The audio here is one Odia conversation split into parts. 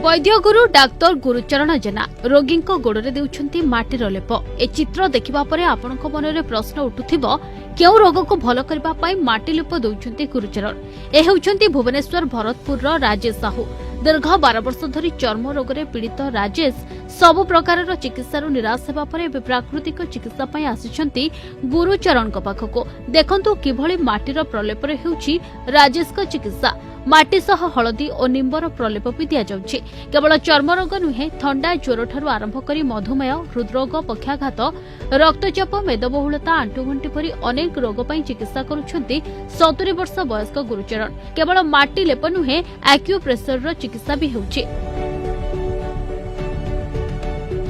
ବୈଦ୍ୟଗୁରୁ ଡାକ୍ତର ଗୁରୁଚରଣ ଜେନା ରୋଗୀଙ୍କ ଗୋଡ଼ରେ ଦେଉଛନ୍ତି ମାଟିର ଲେପ। ଏ ଚିତ୍ର ଦେଖିବା ପରେ ଆପଣଙ୍କ ମନରେ ପ୍ରଶ୍ନ ଉଠୁଥିବ, କେଉଁ ରୋଗକୁ ଭଲ କରିବା ପାଇଁ ମାଟି ଲେପ ଦେଉଛନ୍ତି ଗୁରୁଚରଣ? ଏ ହେଉଛନ୍ତି ଭୁବନେଶ୍ୱର ଭରତପୁରର ରାଜେଶ ସାହୁ। ଦୀର୍ଘ 12 ବର୍ଷ ଧରି ଚର୍ମ ରୋଗରେ ପୀଡ଼ିତ ରାଜେଶ ସବୁ ପ୍ରକାରର ଚିକିତ୍ସାରୁ ନିରାଶ ହେବା ପରେ ଏବେ ପ୍ରାକୃତିକ ଚିକିତ୍ସା ପାଇଁ ଆସିଛନ୍ତି ଗୁରୁଚରଣଙ୍କ ପାଖକୁ। ଦେଖନ୍ତୁ କିଭଳି ମାଟିର ପ୍ରଲେପରେ ହେଉଛି ରାଜେଶଙ୍କ ଚିକିତ୍ସା। ମାଟି ସହ ହଳଦୀ ଓ ନିମ୍ବର ପ୍ରଲେପ ବି ଦିଆଯାଉଛି। କେବଳ ଚର୍ମରୋଗ ନୁହେଁ, ଥଣ୍ଡା ଜ୍ୱରଠାରୁ ଆରମ୍ଭ କରି ମଧୁମେହ, ହୃଦରୋଗ, ପକ୍ଷାଘାତ, ରକ୍ତଚାପ, ମେଦବହୁଳତା, ଆଣ୍ଠୁଗଣ୍ଠି ପରି ଅନେକ ରୋଗ ପାଇଁ ଚିକିତ୍ସା କରୁଛନ୍ତି 70 ବର୍ଷ ବୟସ୍କ ଗୁରୁଚରଣ। କେବଳ ମାଟି ଲେପ ନୁହେଁ, ଆକ୍ୟୁପ୍ରେସରର ଚିକିତ୍ସା ବି ହେଉଛି।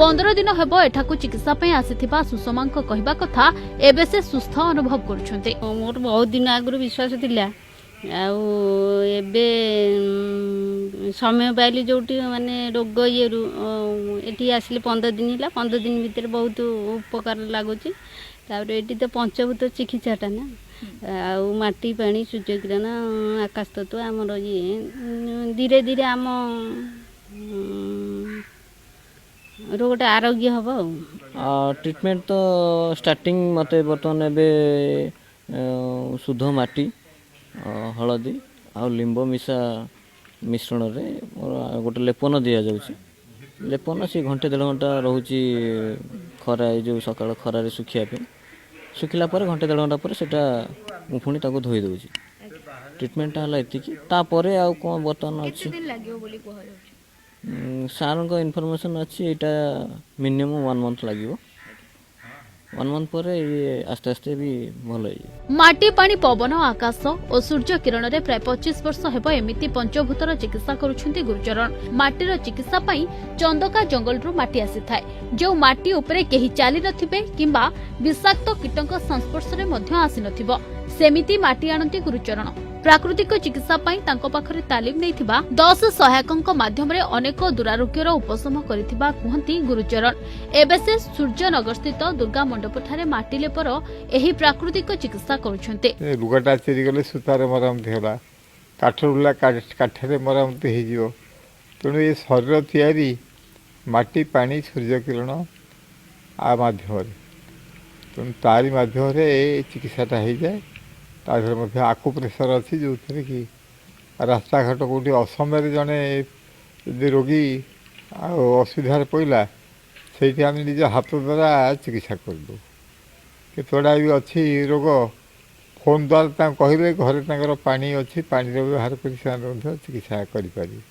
15 ଦିନ ହେବ ଏଠାକୁ ଚିକିତ୍ସା ପାଇଁ ଆସିଥିବା ସୁଷମାଙ୍କ କହିବା କଥା, ଏବେ ସେ ସୁସ୍ଥ ଅନୁଭବ କରୁଛନ୍ତି। ମୋର ବହୁତ ଦିନ ଆଗରୁ ବିଶ୍ୱାସ ଥିଲା ଆଉ ଏବେ ସମୟ ପାଇଲି ଯେଉଁଠି ମାନେ ରୋଗ ଇଏରୁ ଏଠି ଆସିଲି। 15 ଦିନ ହେଲା। 15 ଦିନ ଭିତରେ ବହୁତ ଉପକାର ଲାଗୁଛି। ତାପରେ ଏଠି ତ ପଞ୍ଚଭୂତ ଚିକିତ୍ସାଟା ନା, ଆଉ ମାଟି, ପାଣି, ସୂର୍ଯ୍ୟକିରଣ, ଆକାଶ ତତ୍ତ୍ୱ ଆମର ଇଏ ଧୀରେ ଧୀରେ ଆମ ରୋଗଟା ଆରୋଗ୍ୟ ହେବ ଆଉ। ଟ୍ରିଟମେଣ୍ଟ ତ ଷ୍ଟାର୍ଟିଂ ମୋତେ ବର୍ତ୍ତମାନ ଏବେ ଶୁଦ୍ଧ ମାଟି, ହଳଦୀ ଆଉ ଲିମ୍ବ ମିଶା ମିଶ୍ରଣରେ ମୋର ଗୋଟେ ଲେପନ ଦିଆଯାଉଛି। ଲେପନ ସେ ଘଣ୍ଟେ ଦେଢ଼ ଘଣ୍ଟା ରହୁଛି ଖରା, ଏ ଯେଉଁ ସକାଳ ଖରାରେ ଶୁଖିବା ପାଇଁ। ଶୁଖିଲା ପରେ ଘଣ୍ଟେ ଦେଢ଼ ଘଣ୍ଟା ପରେ ସେଇଟା ମୁଁ ପୁଣି ତାକୁ ଧୋଇ ଦେଉଛି। ଟ୍ରିଟମେଣ୍ଟଟା ହେଲା ଏତିକି। ତାପରେ ଆଉ କ'ଣ ବର୍ତ୍ତମାନ ଅଛି? ଲାଗିବ ବୋଲି କୁହାଯାଉଛି। ସାର୍ଙ୍କ ଇନଫର୍ମେସନ୍ ଅଛି, ଏଇଟା ମିନିମମ୍ ୱାନ୍ ମନ୍ଥ ଲାଗିବ। ୱାନ୍ ମନ୍ଥ ପରେ ଇଏ ଆସ୍ତେ ଆସ୍ତେ ବି ଭଲ ହେଇଯିବ। ମାଟି, ପାଣି, ପବନ, ଆକାଶ ଓ ସୂର୍ଯ୍ୟ କିରଣରେ ପ୍ରାୟ 25 ବର୍ଷ ହେବ ଏମିତି ପଞ୍ଚଭୂତର ଚିକିତ୍ସା କରୁଛନ୍ତି ଗୁରୁଚରଣ। ମାଟିର ଚିକିତ୍ସା ପାଇଁ ଚନ୍ଦକା ଜଙ୍ଗଲରୁ ମାଟି ଆସିଥାଏ, ଯେଉଁ ମାଟି ଉପରେ କେହି ଚାଲିନଥିବେ କିମ୍ବା ବିଷାକ୍ତ କୀଟଙ୍କ ସଂସ୍ପର୍ଶରେ ମଧ୍ୟ ଆସିନଥିବ, ସେମିତି ମାଟି ଆଣନ୍ତି ଗୁରୁଚରଣ। ପ୍ରାକୃତିକ ଚିକିତ୍ସା ପାଇଁ ତାଙ୍କ ପାଖରେ ତାଲିମ ନେଇଥିବା 10 ସହାୟକଙ୍କ ମାଧ୍ୟମରେ ଅନେକ ଦୁରାରୋଗ୍ୟର ଉପଶମ କରିଥିବା କୁହନ୍ତି ଗୁରୁଚରଣ। ଏବେ ସେ ସୂର୍ଯ୍ୟନଗରସ୍ଥିତ ଦୁର୍ଗା ମଣ୍ଡପଠାରେ ମାଟି ଲେପର ଏହି ପ୍ରାକୃତିକ ଚିକିତ୍ସା କରୁଛନ୍ତି। ଏ ଲୁଗାଟା ଚିରିଗଲେ ସୂତାରେ ମରାମତି ହେଲା, କାଠ ରୁଲା କାଠରେ ମରାମତି ହେଇଯିବ। ତେଣୁ ଏ ଶରୀର ତିଆରି ମାଟି, ପାଣି, ସୂର୍ଯ୍ୟ କିରଣ ଆ ମାଧ୍ୟମରେ। ତେଣୁ ତାରି ମାଧ୍ୟମରେ ଏ ଚିକିତ୍ସାଟା ହେଇଯାଏ। ତା ଦେହରେ ମଧ୍ୟ ଆକୁ ପ୍ରେସର ଅଛି, ଯେଉଁଥିରେ କି ରାସ୍ତାଘାଟ କେଉଁଠି ଅସମୟରେ ଜଣେ ଯଦି ରୋଗୀ ଆଉ ଅସୁବିଧାରେ ପଡ଼ିଲା, ସେଇଠି ଆମେ ନିଜ ହାତ ଦ୍ୱାରା ଚିକିତ୍ସା କରିଦେଉ। କେତେଗୁଡ଼ାଏ ବି ଅଛି ରୋଗ, ଫୋନ୍ ଦ୍ୱାରା ତାଙ୍କୁ କହିଲେ ଘରେ ତାଙ୍କର ପାଣି ଅଛି, ପାଣିର ବ୍ୟବହାର କରି ସେମାନେ ମଧ୍ୟ ଚିକିତ୍ସା କରିପାରିବେ।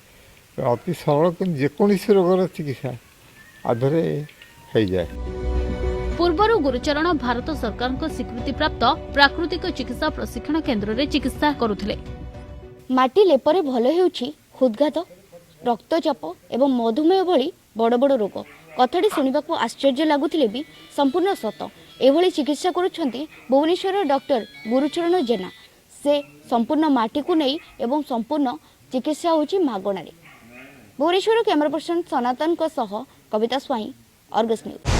ତେଣୁ ଅତି ସରଳ, କିନ୍ତୁ ଯେକୌଣସି ରୋଗର ଚିକିତ୍ସା ଆ ଦେହରେ ହେଇଯାଏ। ପୂର୍ବରୁ ଗୁରୁଚରଣ ଭାରତ ସରକାରଙ୍କ ସ୍ୱୀକୃତିପ୍ରାପ୍ତ ପ୍ରାକୃତିକ ଚିକିତ୍ସା ପ୍ରଶିକ୍ଷଣ କେନ୍ଦ୍ରରେ ଚିକିତ୍ସା କରୁଥିଲେ। ମାଟି ଲେପରେ ଭଲ ହେଉଛି ହୃଦଘାତ, ରକ୍ତଚାପ ଏବଂ ମଧୁମେହ ଭଳି ବଡ଼ ବଡ଼ ରୋଗ। କଥାଟି ଶୁଣିବାକୁ ଆଶ୍ଚର୍ଯ୍ୟ ଲାଗୁଥିଲେ ବି ସମ୍ପୂର୍ଣ୍ଣ ସତ। ଏଭଳି ଚିକିତ୍ସା କରୁଛନ୍ତି ଭୁବନେଶ୍ୱରର ଡକ୍ଟର ଗୁରୁଚରଣ ଜେନା। ସେ ସମ୍ପୂର୍ଣ୍ଣ ମାଟିକୁ ନେଇ ଏବଂ ସମ୍ପୂର୍ଣ୍ଣ ଚିକିତ୍ସା ହେଉଛି ମାଗଣାରେ। ଭୁବନେଶ୍ୱର କ୍ୟାମେରା ପର୍ସନ ସନାତନଙ୍କ ସହ କବିତା ସ୍ୱାଇଁ, ଅର୍ଗସ୍ ନ୍ୟୁଜ୍।